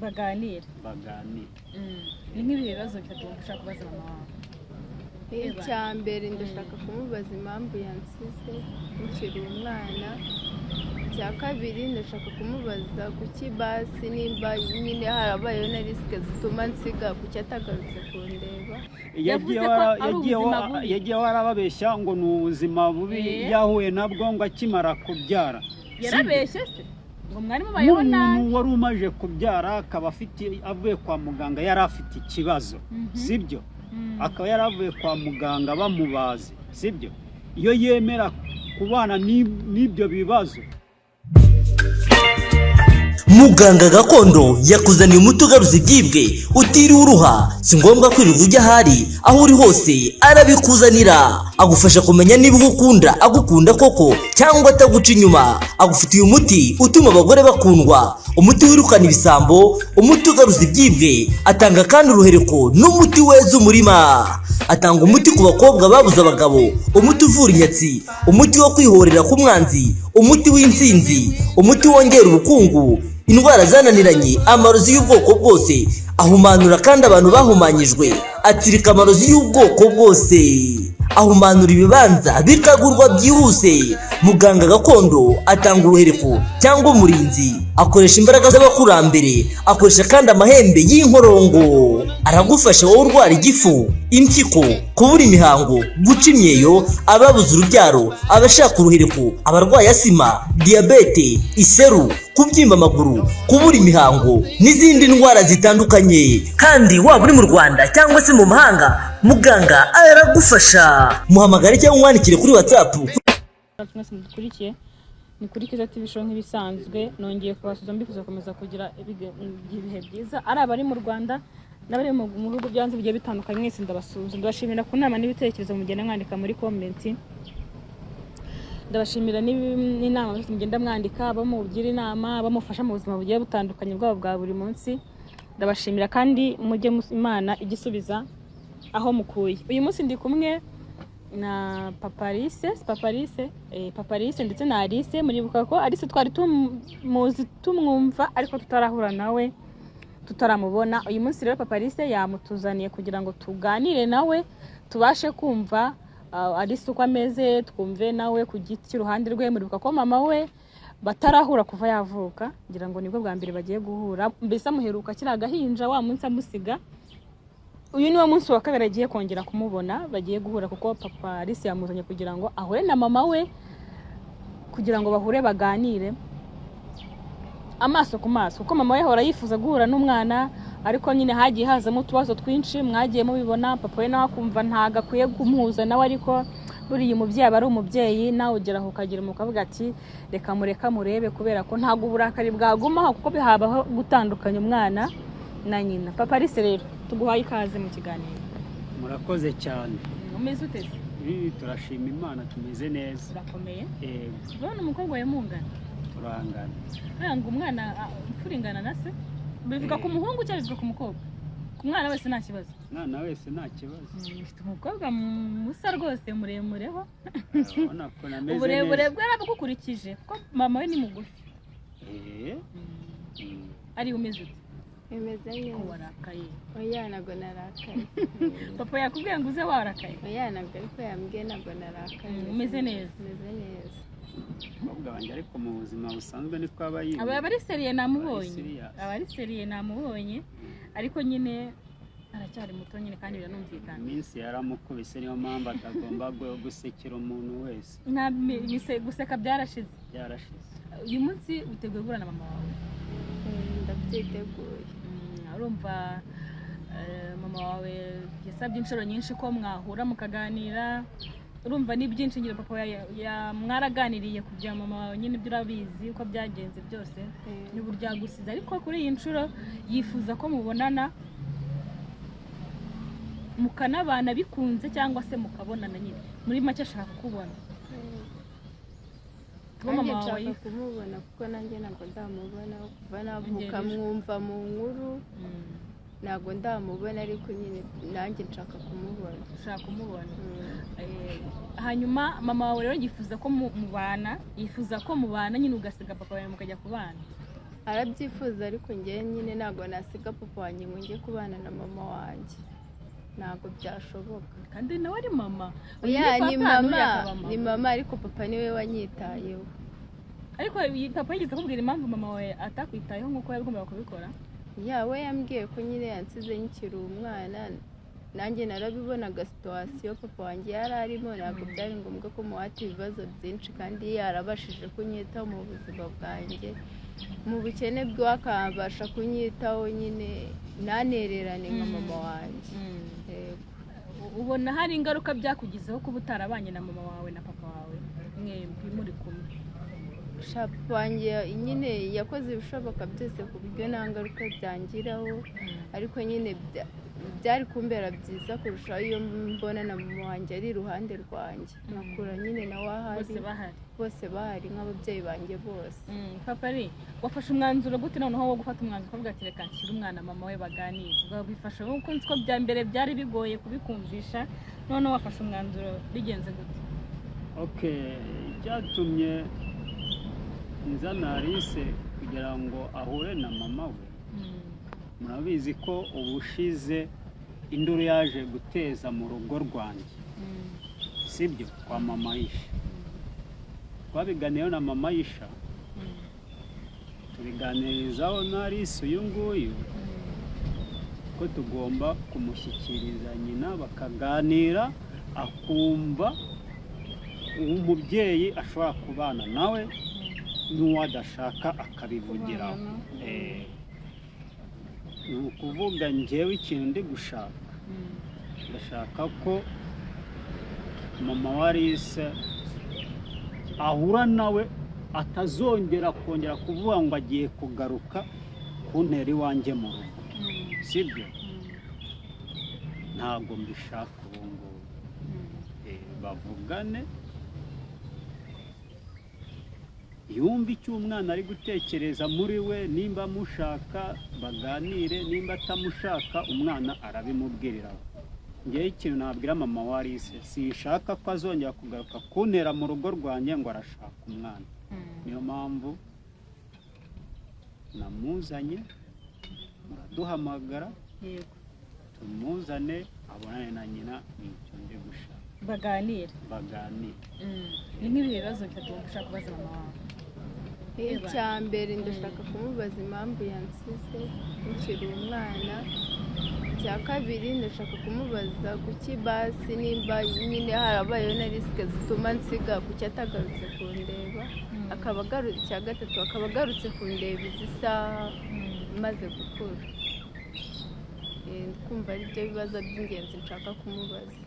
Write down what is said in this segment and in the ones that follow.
Baganire. Baganire. Ni nk'ibihe bibazo bitatu wumva ushaka kubaza mama wawe? Icya mbere, ndashaka kumubaza impamvu yansize nkiri umwana. Icya kabiri, ndashaka kumubaza kuki basi nimba nyine harabayeho na risk zituma nsiga, kuki atagarutse kundeba. Yavuze ko ari ubuzima bubi. Yagiye warababeshya ngo ni ubuzima bubi yahuye nabwo ngo akimara kubyara. Yarabeshye se ngo mwari mubayeho nabi? Nk'umuntu wari umaze kubyara, akaba afite, avuye kwa muganga, yari afite ikibazo, sibyo? Akaba yaravuye kwa muganga bamubaze, sibyo? Iyo yemera kubana n'ibyo bibazo. Muganga gakondo yakuzaniye umuti ugaruza ibyibwe utiriwe uruha. Si ngombwa kwirirwa ujya ahari, aho uri hose arabikuzanira. Agufasha kumenya niba uwo ukunda agukunda koko cyangwa ataguca inyuma. Agufitiye umuti utuma abagore bakundwa, umuti wirukana ibisambo, umuti ugaruza ibyibwe. Atanga kandi uruhereko n'umuti weza umurima. Atanga umuti ku bakobwa babuze abagabo, umuti uvura inyatsi, umuti wo kwihorera ku mwanzi, umuti w'intsinzi, umuti wongera ubukungu, indwara zananiranye, amarozi y'ubwoko bwose. Ahumanura kandi abantu bahumanyijwe, atsirika amarozi y'ubwoko bwose, ahumanura ibibanza bikagurwa byihuse. Muganga gakondo atanga uruhereko cyangwa umurinzi, akoresha imbaraga z'abakurambere, akoresha kandi amahembe y'inkorongo. Aragufasha wowe urwara igifu, impyiko, kubura imihango, guca imyeyo, ababuze urubyaro, abashaka uruhereko, abarwaye asima, diyabete, iseru, kubyimba amaguru, kubura imihango n'izindi ndwara zitandukanye. Kandi waba uri mu Rwanda cyangwa se mu mahanga, muganga aragufasha. Muhamagare cyangwa umwandikire kuri WhatsApp. Mwese mudukurikiye, ni kuri Kiza TV Show nk'ibisanzwe. Nongeye kubasuhuza, mbifuza gukomeza kugira ibihe byiza, ari abari mu Rwanda n'abari mu bihugu byo hanze bigiye bitandukanye. Mwese ndabasuhuza, ndabashimira ku nama n'ibitekerezo mugenda mwandika muri comment. Ndabashimira n'inama zose mugenda mwandika, bamugira inama, bamufasha mu buzima bugiye butandukanye bwabo bwa buri munsi. Ndabashimira kandi mujye Imana igisubiza aho mukuye. Uyu munsi ndi kumwe na Papa Alice, si Papa Alice, Papa Alice ndetse na Alice. Muribuka ko Alice twari tumuzi, tumwumva, ariko tutarahura nawe, tutaramubona. Uyu munsi rero Papa Alice yamutuzaniye kugira ngo tuganire nawe, tubashe kumva Alice uko ameze, twumve nawe ku giti cy'uruhande rwe. Muribuka ko mama we batarahura kuva yavuka, ngira ngo nibwo bwa mbere bagiye guhura. Mbese amuheruka akiri agahinja, wa munsi amusiga. Uyu niwo munsi wa kabiri agiye kongera kumubona, bagiye guhura, kuko Papa Alice yamuzanye kugira ngo ahure na mama we, kugira ngo bahure baganire amaso ku maso, kuko mama we ahora yifuza guhura n'umwana, ariko nyine hagiye hazamo utubazo twinshi mwagiye mubibona. Papa we nawe akumva ntago akwiye kumuhuza nawe, ariko buriya umubyeyi aba ari umubyeyi, nawe ugera aho ukagira umukavuga ati reka mureka murebe, kubera ko ntabwo uburakari bwagumaho, kuko habaho gutandukanya umwana na nyina. Papa Alice rero, tuguhaye ikaze mu kiganiro. Murakoze cyane. Umeze ute se? Turashima Imana, tumeze neza. Urakomeye? Yego. Urabona umukobwa wawe mungana? Turangana. Ntabwo umwana imfura ingana na se, bivuga ku muhungu cyangwa bivuga ku mukobwa? Ku mwana wese nta kibazo? Umwana wese nta kibazo. Ufite umukobwa musa rwose, muremureho. Urabona ko nameze Uburebure neza. bwe arabugukurikije, kuko mama we ni mugufi. Ari umeze ute? Bimeze Ko neza. warakaye? Oya, ntabwo narakaye. Papa yakubwiye ngo uze warakaye? Oya, ntabwo, ariko yambwiye, ntabwo narakaye. Umeze neza? Meze neza. Umukobwa wanjye, ariko mu buzima busanzwe niko aba yiwe. Aba ari sérieux, namubonye. Serious. Aba ari sérieux, namubonye, ariko nyine aracyari muto nyine, kandi biranumvikana. Iminsi yaramukubise, niyo mpamvu atagomba gusekera umuntu wese. Nta guseka byarashize. Byarashize. Uyu munsi witeguye guhura na mama wawe? Ndabyiteguye. Urumva mama wawe yasabye inshuro nyinshi ko mwahura mukaganira. Urumva ni byinshi, ngira papa mwaraganiriye ku bya mama wawe nyine, ibyo urabizi uko byagenze byose n'uburyo yagusize, ariko kuri iyi nshuro yifuza ko mubonana, mukanabana bikunze, cyangwa se mukabonana nyine. Muri make ashaka kukubona. Kuba Nanjye mama wawe nshaka kumubona, kuko nanjye ntabwo ndamubona kuva navuka. Ongera ijwi. Mwumva mu nkuru, ntabwo ndamubona, ariko nyine nanjye nshaka kumubona. Ushaka kumubona. Hanyuma mama wawe rero yifuza ko mubana, yifuza ko mubana nyine, ugasiga papa wawe mukajya kubana. Arabyifuza, ariko njyewe nyine ntabwo nasiga papa wanjye ngo njye kubana na mama wanjye, ntabwo byashoboka. Kandi nawe ari mama. Uyu Oya, ni papa, n'uriya mama. akaba mama. Ni mama, ariko papa niwe wanyitayeho. Ariko iyi papa yigeze akubwira impamvu mama wawe atakwitayeho nk'uko yagombaga kubikora? Yeah, we yambwiye ko nyine yansize nkiri umwana. Nanjye narabibonaga, situation papa wanjye yari arimo, ntabwo byari ngombwa ko muhata ibibazo byinshi, kandi yarabashije kunyitaho mu buzima bwanjye, mu bukene bwe akabasha kunyitaho nyine, ntanererane nka mama wanjye. Yego. Ubona hari ingaruka byakugizeho kuba utarabanye na mama wawe na papa wawe mwembi muri kumwe? Sha, papa wanjye nyine yakoze ibishoboka byose ku buryo nta ngaruka byangiraho, ariko nyine byari kumbera byiza kurushaho iyo mbona na mama wanjye ari iruhande rwanjye, nkakura nyine nawe ahari. Bose bahari. Bose bahari, nk'ababyeyi banjye bose. Papa, ari wafashe umwanzuro gute noneho wo gufata umwanzuro ukavuga ati reka nshyire umwana mama we baganire? Wabifashe kuko nzi ko bya mbere byari bigoye kubikumvisha, noneho wafashe umwanzuro bigenze gute? Okay, icyatumye nzana Alice kugira ngo ahure na mama we, murabizi ko ubushize induru yaje guteza mu rugo rwanjye, sibyo, kwa mama Aisha. Twabiganiyeho na mama Aisha, tubiganirizaho na Alice uyu nguyu, ko tugomba kumushyikiriza nyina bakaganira, akumva umubyeyi ashobora kubana nawe n'uwo adashaka akabivugiraho. Ni ukuvuga njyewe ikintu ndi gushaka, ndashaka ko mama wa Alice ahura nawe, atazongera kongera kuvuga ngo agiye kugaruka kuntera iwanjye mu rugo, sibyo? Ntabwo mbishaka ubu ngubu. Bavugane, yumve icyo umwana ari gutekereza muri we. Nimba amushaka baganire, nimba atamushaka umwana arabimubwiriraho. Ngewe ikintu nabwira mama wa Alice, sinshaka ko azongera kugaruka kuntera mu rugo rwanjye ngo arashaka umwana. Niyo mpamvu namuzanye, muraduhamagara, Yego. tumuzane abonane na nyina. Ni icyo ndi gushaka. Baganire. Baganire. Ni nk'ibi bibazo bitatu ushaka kubaza mama wawe? Icya mbere, ndashaka kumubaza impamvu yansize nkiri umwana. Icya kabiri, ndashaka kumubaza kuki basi nimba nyine harabayeho na risk zituma nsiga, kuki atagarutse kundeba, akaba icya gatatu, akaba agarutse kundeba izi saha maze gukura. Kumva ari byo bibazo by'ingenzi nshaka kumubaza.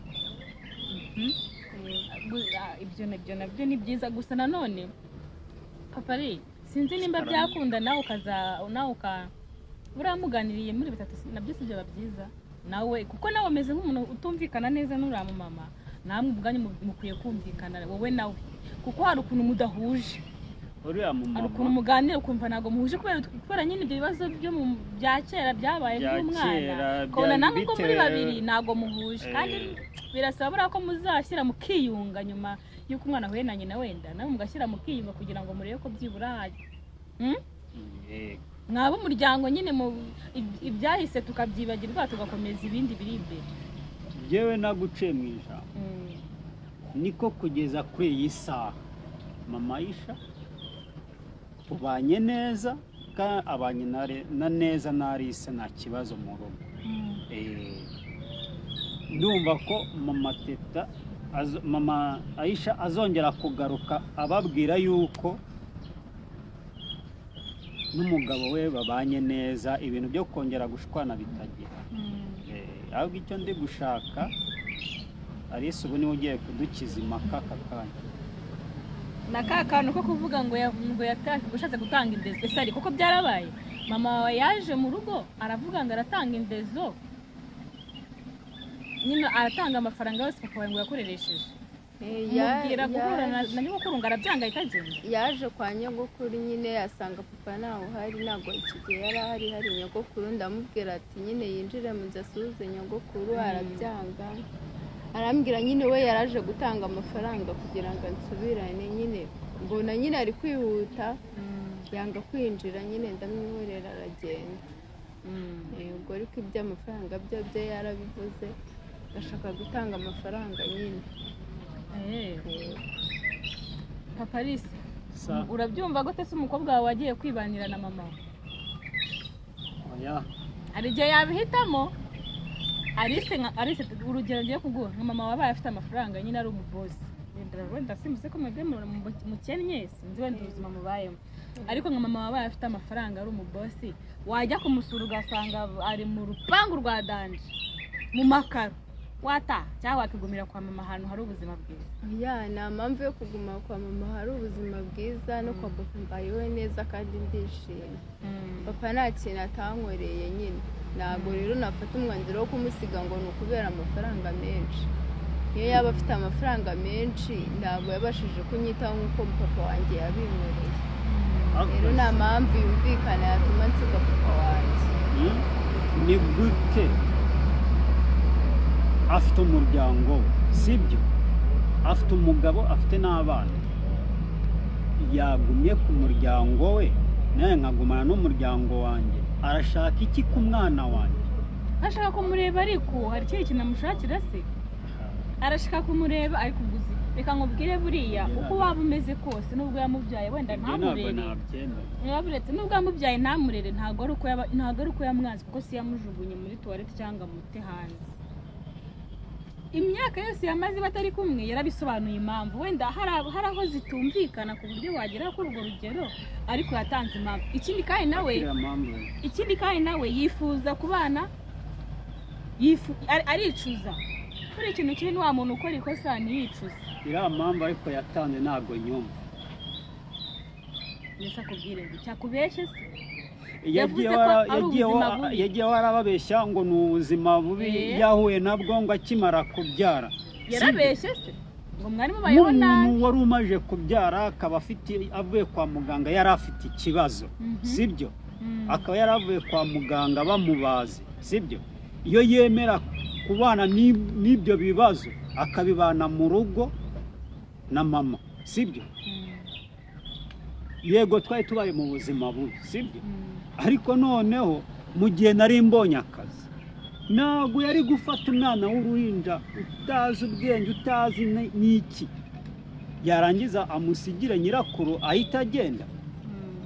Ibyo nabyo ni byiza. Gusa nanone papa, ari sinzi nimba byakunda nawe ukaza, nawe uka buriya muganiriye muri bitatu nabyo si byaba byiza nawe, kuko nawe umeze nk'umuntu utumvikana neza n'uriya mumama. Namwe ubwanyu mukwiye kumvikana, wowe nawe, kuko hari ukuntu mudahuje. Uriya Hari mumama ukuntu muganira ukumva ntabwo muhuje, kubera nyine ibyo bibazo byo mu bya kera byabaye Bya by'umwana, kera, ukabona namwe ubwo muri babiri ntabwo muhuje. Kandi birasaba buriya ko muzashyira mukiyunga nyuma y'uko umwana ahuye na nyina, wenda nawe mugashyira mukiyunga kugira ngo murebe ko byibura hajya? Yego. Mwaba umuryango nyine, mu ibyahise tukabyibagirwa, tugakomeza ibindi biri imbere. Njyewe naguciye mu ijambo, niko kugeza kuri iyi saha mama Aisha tubanye neza, kandi abanye na neza na Alice, nta kibazo mu rugo. Ndumva ko mama Teta mama Aisha azongera kugaruka ababwira yuko n'umugabo we babanye neza, ibintu byo kongera gushwana bitagira. Ahubwo icyo ndi gushaka, Alice ubu niwe ugiye kudukiza impaka aka kanya. Na ka kantu ko kuvuga ngo ngo ushatse gutanga indezo, ese ariko kuko byarabaye, mama wawe yaje mu rugo aravuga ngo aratanga indezo nyine, aratanga amafaranga yose papa wawe ngo yakoresheje, mubwira guhura na nyogokuru ngo arabyanga ahita agenda. Yaje kwa nyogokuru nyine asanga papa ntawe uhari, ntabwo iki gihe yari ahari, hari nyogokuru. Ndamubwira ati nyine yinjire mu nzu asuhuze nyogokuru, arabyanga. Arambwira nyine we yaraje gutanga amafaranga kugira ngo ansubirane nyine, mbona nyine ari kwihuta. Yanga kwinjira nyine, ndamwihorera aragenda. Ubwo ariko iby'amafaranga byo byo yarabivuze, ndashaka gutanga amafaranga nyine. Papa Alice, Sa urabyumva gute se umukobwa wawe wagiye kwibanira na mama we? Oya. Hari igihe yabihitamo. Alice, nka Alice, urugero ngiye kuguha, nka mama wabaye afite amafaranga nyine, ari umubosi, wenda simvuze ko mwebwe mukennye, sinzi wenda ubuzima mubayemo, ariko nka mama wabaye afite amafaranga ari umubosi, wajya kumusura ugasanga ari mu rupangu rwa danger, mu makaro, wataha cyangwa wakigumira kwa mama ahantu hari ubuzima bwiza? Oya, nta mpamvu yo kuguma kwa mama hari ubuzima bwiza, no kwa papa mbayeho neza kandi ndishimye. Papa nta kintu atankoreye nyine, ntabwo rero nafata umwanzuro wo kumusiga ngo ni ukubera amafaranga menshi. Niyo yaba afite amafaranga menshi, ntabwo yabashije kunyitaho nk'uko papa wanjye yabinkoreye. Rero nta mpamvu yumvikana yatuma nsiga papa wanjye. Ni gute afite umuryango we, sibyo? Afite umugabo, afite n'abana, yagumye ku muryango we, nawe nkagumana n'umuryango wanjye. Arashaka iki ku mwana wanjye? Ashaka kumureba, ariko hari ikindi kintu amushakira se? Arashaka kumureba, ariko ubwo uzi, reka nkubwire, buriya uko waba umeze kose, nubwo yamubyaye wenda Ibyo ntabwo ntamurere, nabyemera. niba buretse nubwo yamubyaye ntamurere, ntabwo ari uko yamwanze, kuko si yamujugunye muri toilette cyangwa amute hanze. Imyaka yose yamaze batari kumwe yarabisobanuye impamvu. Wenda hari aho zitumvikana ku buryo wagera kuri urwo rugero, ariko yatanze impamvu. Ikindi kandi nawe Iriya mpamvu ikindi kandi nawe yifuza kubana, aricuza. Buriya ikintu kibi ni wa muntu ukora ikosa ntiyicuze. Iriya mpamvu ariko yatanze ntabwo nyumva. Mbese akubwire ngo cyakubeshye se? Yagiye Yavuze ko ari ubuzima bubi. Yagiye warababeshya ngo ni ubuzima bubi yahuye nabwo ngo akimara kubyara. Yarabeshye se ngo mwari mubayeho nabi? Nk'umuntu wari umaze kubyara, akaba afite, avuye kwa muganga yari afite ikibazo, sibyo? Akaba yari avuye kwa muganga bamubaze, sibyo? Iyo yemera kubana n'ibyo bibazo, akabibana mu rugo na mama, sibyo? Yego, twari tubaye mu buzima bubi, sibyo? Ariko noneho mu gihe nari mbonye akazi, ntabwo yari gufata umwana w'uruhinja utazi ubwenge, utazi n'iki, yarangiza amusigire nyirakuru ahita agenda.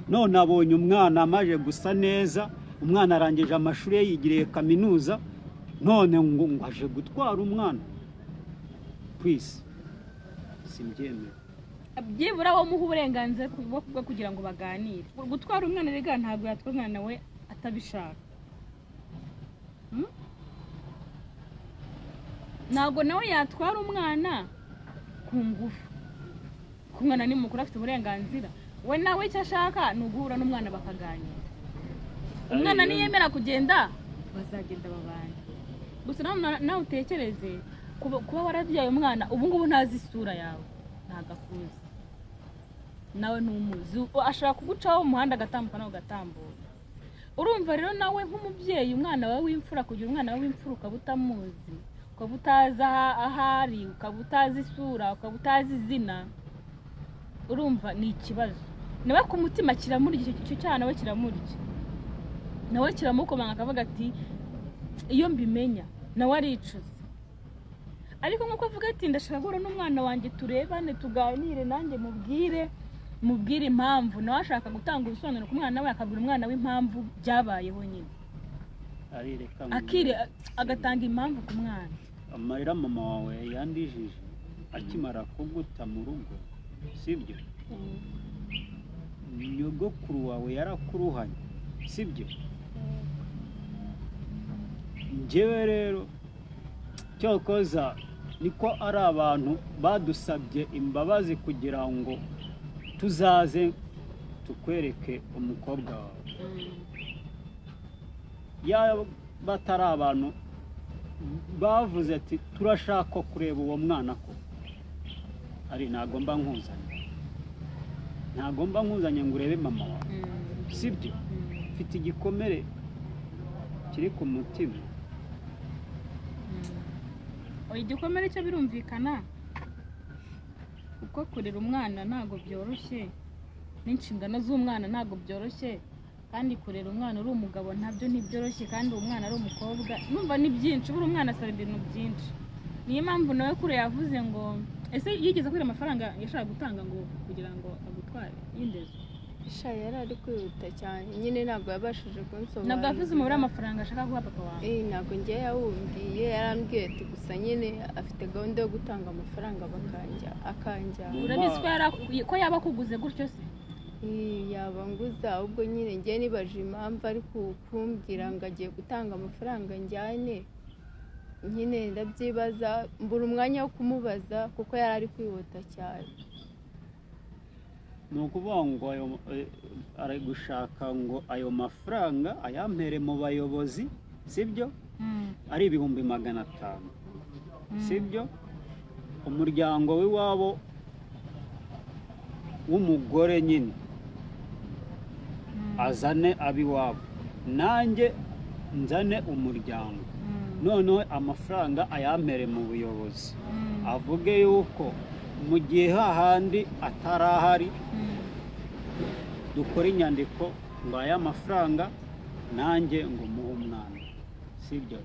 None abonye umwana amaze gusa neza, umwana arangije amashuri ye, yigiriye kaminuza, none ngo aje gutwara umwana ku isi. Simbyemera. Byibura wo muha uburenganzira bwo kugira ngo baganire. Gutwara umwana rega, ntabwo yatwara umwana we atabishaka. Ntabwo nawe yatwara umwana ku ngufu, kuko umwana ni mukuru, afite uburenganzira. We nawe icyo ashaka ni uguhura n'umwana bakaganira. Umwana niyemera kugenda, bazagenda babana. Gusa nawe utekereze kuba warabyaye umwana, ubu ngubu ntazi isura yawe, ntabwo akuzi, nawe ntumuzi, ashobora kugucaho mu muhanda agatambuka nawe ugatambuka. Urumva rero nawe nk'umubyeyi, umwana wawe w'imfura, kugira umwana wawe w'imfura ukaba utamuzi, ukaba utazi aho ari, ukaba utazi isura, ukaba utazi izina, urumva ni ikibazo. Nawe ku mutima kiramurya, icyo cyaha nawe kiramurya, nawe kiramukomanga, akavuga ati iyo mbimenya. Nawe aricuza. Ariko nk'uko avuga ati ndashaka guhura n'umwana wanjye, turebane, tuganire, nanjye mubwire impamvu, nawe ashaka gutanga ubusobanuro ku mwana we, akabwira umwana we impamvu byabayeho nyine. Arireka. Akire agatanga impamvu ku mwana. Amarira mama wawe yandijije akimara kuguta mu rugo, sibyo? Nyogokuru wawe yarakuruhanye, sibyo? Njyewe rero cyokoza niko ari abantu badusabye imbabazi kugira ngo tuzaze tukwereke umukobwa wawe. Yaba batari abantu bavuze ati turashaka kureba uwo mwana, ko ari ntabwo mba nkuzanye, ntabwo mba nkuzanye ngo urebe mama wawe, sibyo? Mfite igikomere kiri ku mutima. Oya, igikomere cyo birumvikana, kuko kurera umwana ntabwo byoroshye. N'inshingano z'umwana ntabwo byoroshye, kandi kurera umwana uri umugabo ntabyo ntibyoroshye, kandi uwo mwana ari umukobwa, numva ni byinshi. Buri umwana asaba ibintu byinshi. Niyo mpamvu nawe kure yavuze ngo ese yigeze kubera amafaranga yashaka gutanga ngo kugira ngo agutware y'indezo? Sha, yari ari kwihuta cyane nyine, ntabwo yabashije kunsobanurira. Ntabwo yavuze umubare w'amafaranga ashaka guha papa wawe? Eh, ntabwo njye yawumbwiye. Yarambwiye ati gusa nyine afite gahunda yo gutanga amafaranga bakanja akanjyana. Urabizi ko ko yaba akuguze gutyo se? Eh, yaba nguza. Ahubwo nyine njye nibaje impamvu ari kumbwira ngo agiye gutanga amafaranga njyane. Nyine ndabyibaza, mbura umwanya wo kumubaza kuko yari ari kwihuta cyane. Ni ukuvuga ngo ari gushaka ngo ayo mafaranga ayampere mu bayobozi, sibyo? Ari 500,000, sibyo? Umuryango w'iwabo w'umugore nyine azane ab'iwabo, nanjye nzane umuryango, noneho amafaranga ayampere mu buyobozi, avuge yuko mu gihe hahandi atarahari dukora inyandiko ngo aya mafaranga nanjye ngo muhe umwana, sibyo?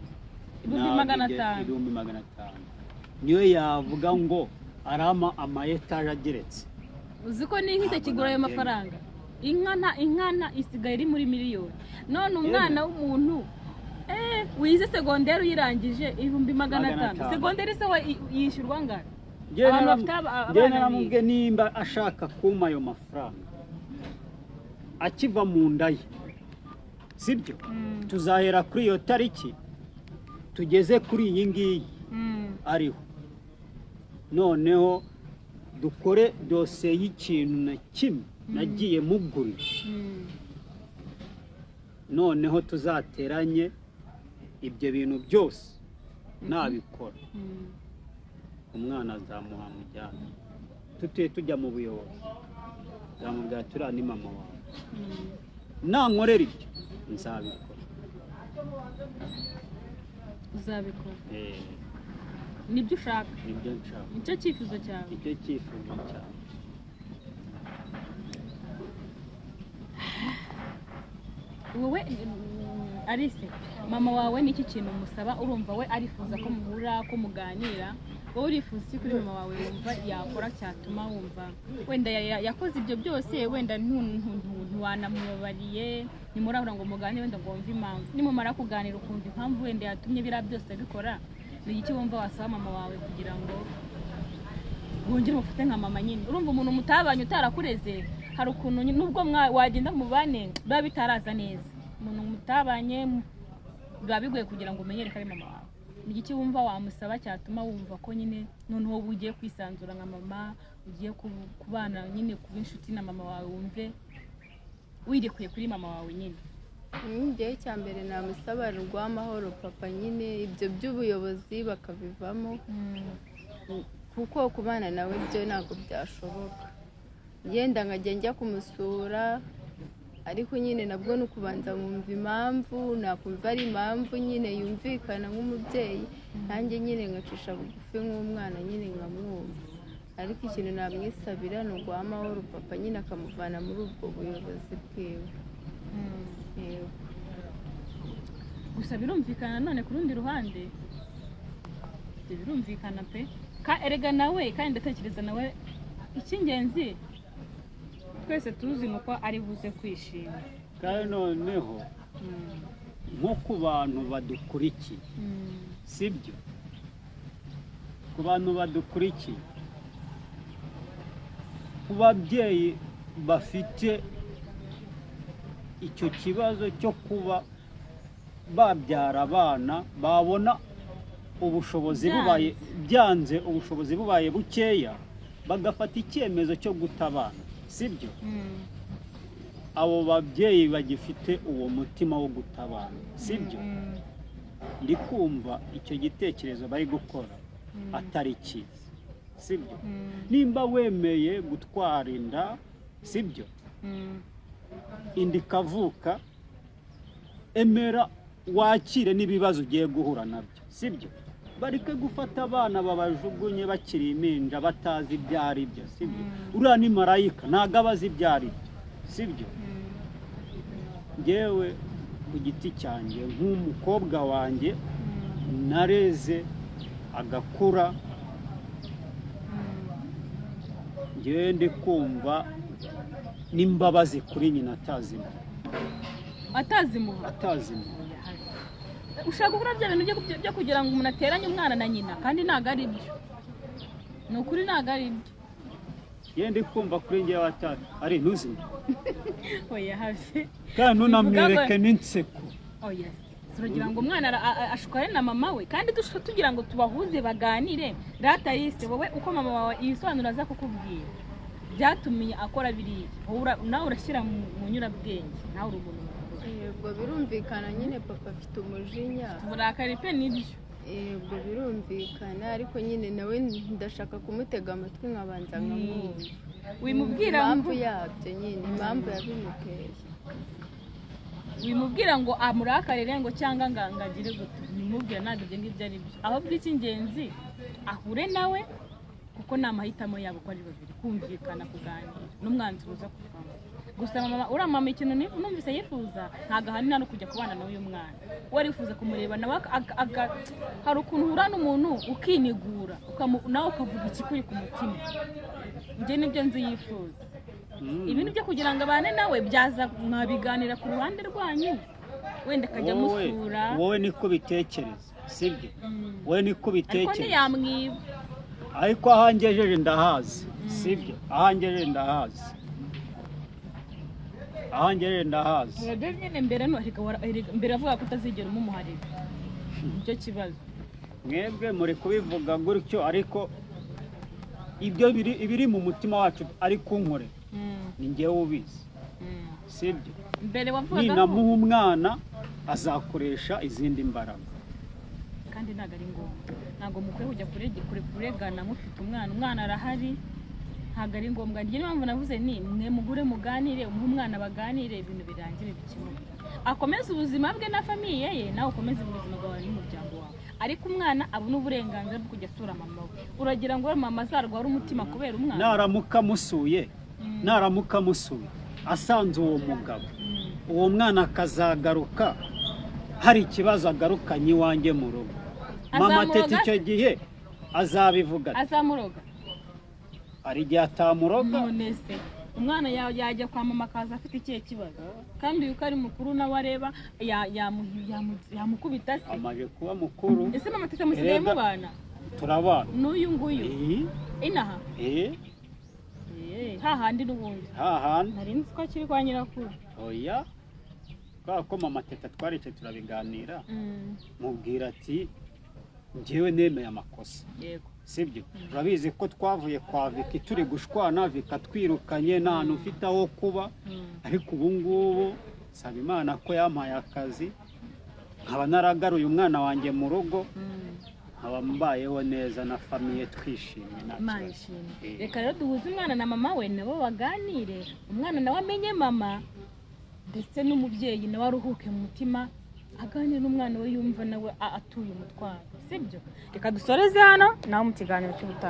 500,000. 500,000 niyo yavuga ngo arama ama etaje ageretse. Uzi ko n'inka itakigura ayo Ntabwo mafaranga? Inka nta, inka nta isigaye iri muri miliyoni. None umwana w'umuntu wize segonderi uyirangije, ibihumbi magana Magana atanu. atanu. Segonderi se we yishyurwa angana? Njye Abantu bafite njye abana. Naramubwiye nimba ashaka kumpa ayo mafaranga akiva mu nda ye, sibyo? Tuzahera kuri iyo tariki tugeze kuri iyi ngiyi ariho, noneho dukore dosiye y'ikintu na kimwe nagiye mugurira, noneho tuzateranye ibyo bintu byose. Nabikora, umwana azamuha mujyana, tutuye tujya mu buyobozi, nzamubwira turiya ni mama wawe. Nankorera ibyo nzabikora. Uzabikora? Eh. Nibyo ushaka? Nibyo nshaka. Nicyo cyifuzo cyawe? Nicyo cyifuzo cyawe. Wowe Alice, mama wawe ni iki kintu umusaba? Urumva we arifuza ko muhura, ko muganira. Wowe urifuza iki kuri mama wawe wumva yakora cyatuma wumva wenda yakoze ibyo byose, wenda ntiwanamubabariye, ntimurahura ngo muganire, wenda ngo wumve impamvu? Nimumara kuganira ukumva impamvu wenda yatumye biriya byose abikora, ni iki wumva wasaba mama wawe kugira ngo wongere umufate nka mama nyine? Urumva umuntu mutabanye, utarakureze, hari ukuntu nubwo wagenda mubane biba bitaraza neza. Umuntu mutabanye biba bigoye kugira ngo umenyere ko ari mama wawe. Ni iki wumva wamusaba cyatuma wumva ko nyine noneho uba ugiye kwisanzura nka mama, ugiye kubana nyine, kuba inshuti na mama wawe, wumve wirekuye kuri mama wawe nyine? Njyewe icya mbere namusaba ni amahoro papa nyine, ibyo by'ubuyobozi bakabivamo, kuko kubana nawe byo ntabwo byashoboka. Yenda nkajya njya kumusura, ariko nyine nabwo ni ukubanza nkumva impamvu. Nakumva ari impamvu nyine yumvikana nk'umubyeyi, nanjye nyine ngacisha bugufi nk'umwana nyine nkamwumva. Ariko ikintu namwisabira ni uguha amahoro papa nyine, akamuvana muri ubwo buyobozi bwiwe. Yego. Gusa birumvikana none ku rundi ruhande, ibyo birumvikana pe. Erega nawe kandi ndatekereza nawe icy'ingenzi twese tuzi ni uko ari buze kwishima. Kandi noneho nko ku bantu badukurikiye, sibyo? Ku bantu badukurikiye, ku babyeyi bafite icyo kibazo cyo kuba babyara abana, babona ubushobozi bubaye byanze, ubushobozi bubaye bukeya, bagafata icyemezo cyo guta abana, sibyo? Abo babyeyi bagifite uwo mutima wo guta abana, sibyo? Ndi kumva icyo gitekerezo bari gukora atari cyiza, sibyo? Nimba wemeye gutwara inda, sibyo, inda ikavuka, emera wakire n'ibibazo ugiye guhura nabyo, sibyo? Bareke gufata abana babajugunye bakiri impinja, batazi ibyo ari byo, sibyo? Uriya ni marayika, ntabwo aba azi ibyo ari byo. Sibyo? Ngewe ku giti cyanjye, nk'umukobwa wanjye nareze agakura, ngewe ndi kumva n'imbabazi kuri nyina atazimuha. Atazimuha? Atazimuha. Ushaka gukora bya bintu byo kugira ngo umuntu ateranye umwana na nyina, kandi ntabwo ari byo. Ni ukuri, ntabwo ari byo. Ngewe ndi kumva kuri ngewe atari ari ntuzime. Oya, hafi. Kandi ntunamwereke n'inseko. Oya, turagira ngo umwana ashukane na mama we, kandi tugira ngo tubahuze baganire. Rata yise wowe uko mama wawe ibisobanuro aza kukubwira byatumye akora biriya. Wowe nawe urashyira mu nyurabwenge, nawe uri umuntu mukuru. Yego, birumvikana nyine, papa afite umujinya. Uburakari pe, nibyo. Yego, birumvikana, ariko nyine nawe ndashaka kumutega amatwi nkabanza nkamwumva. Wimubwira impamvu ngo yabyo nyine, impamvu yabimuteye. Wimubwira ngo amurakarire ngo cyangwa ngo agire gute, wimubwira, ntabwo ibyo ngibyo ari byo. Ahubwo icy'ingenzi ahure nawe, kuko ni amahitamo yabo uko ari babiri, kumvikana, kuganira n'umwanzuro uza kuvamo. Gusa mama, uriya mama, ikintu numvise yifuza ntabwo ahanini ari ukujya kubana n'uyu mwana we, arifuza kumureba nawe hari ukuntu uhura n'umuntu ukinigura, nawe ukavuga ikikuri ku mutima. Njye nibyo nzi yifuza. Ibintu byo kugira ngo abane nawe byaza mwabiganira ku ruhande rwanyu, wenda akajya Wowe amusura. Wowe niko bitekereza, sibyo? Wowe niko Ariko bitekereza. ntiyamwiba. Ariko ahangejeje ndahazi, sibyo? Ahangejeje ndahazi, ahangejeje ndahazi. Erega nyine mbere erega mbere avuga ko utazigera umumuharira, nicyo kibazo. Mwebwe muri kubivuga gutyo, ariko ibyo biri ibiri mu mutima wacu ari kunkorera ni njyewe ubizi, sibyo? Mbere wavugaga ko Ninamuha umwana azakoresha izindi mbaraga. Kandi ntabwo ari ngombwa, ntabwo mukwiye kujya kure kuregana mufite umwana. Umwana arahari, ntabwo ari ngombwa. Niyo mpamvu navuze ni mwe mugure muganire, umuhe umwana baganire, ibintu birangire, bikemuke, akomeze ubuzima bwe na famille ye, nawe ukomeze ubuzima bwawe n'umuryango wawe, ariko umwana abone uburenganzira bwo kujya asura mama we. Uragira ngo mama azarware umutima kubera umwana? Naramuka amusuye asanze uwo mugabo, uwo mwana akazagaruka hari ikibazo agarukanye iwanjye mu rugo, mama Azamuroga Teta icyo se? gihe azabivuga ati, Azamuroga? Hari igihe atamuroga. None se umwana yajya kwa mama akaza afite ikihe kibazo, kandi uyu ko ari mukuru nawe areba, yamukubita se? Amaze kuba mukuru. Ese mama Teta musigaye Erega- mubana? Turabana. N'uyu nguyu? Eh, Inaha? Eh. Eh, hahandi n'ubundi? Hahandi. Nari nzi ko akiri kwa nyirakuru. Oya, kubera ko mama Teta twaricaye turabiganira, mubwira ati njyewe nemeye amakosa. Sibyo? Urabizi ko twavuye kwa Viki turi gushwana, Viki twirukanye, nta hantu ufite aho kuba. Ariko ubu ngubu nsaba Imana ko yampaye akazi, nkaba naragaruye umwana wanjye mu rugo, nkaba mbayeho neza na famille, twishimye, nta Imana kibazo. ishimwe. Eh. Reka rero duhuze umwana na mama we, nabo baganire, umwana nawe amenye mama, ndetse n'umubyeyi nawe aruhuke mu mutima, aganire n'umwana we, yumva nawe atuye umutwaro. Sibyo? Reka dusoreze hano, nawe mu kiganiro cy'ubutaha.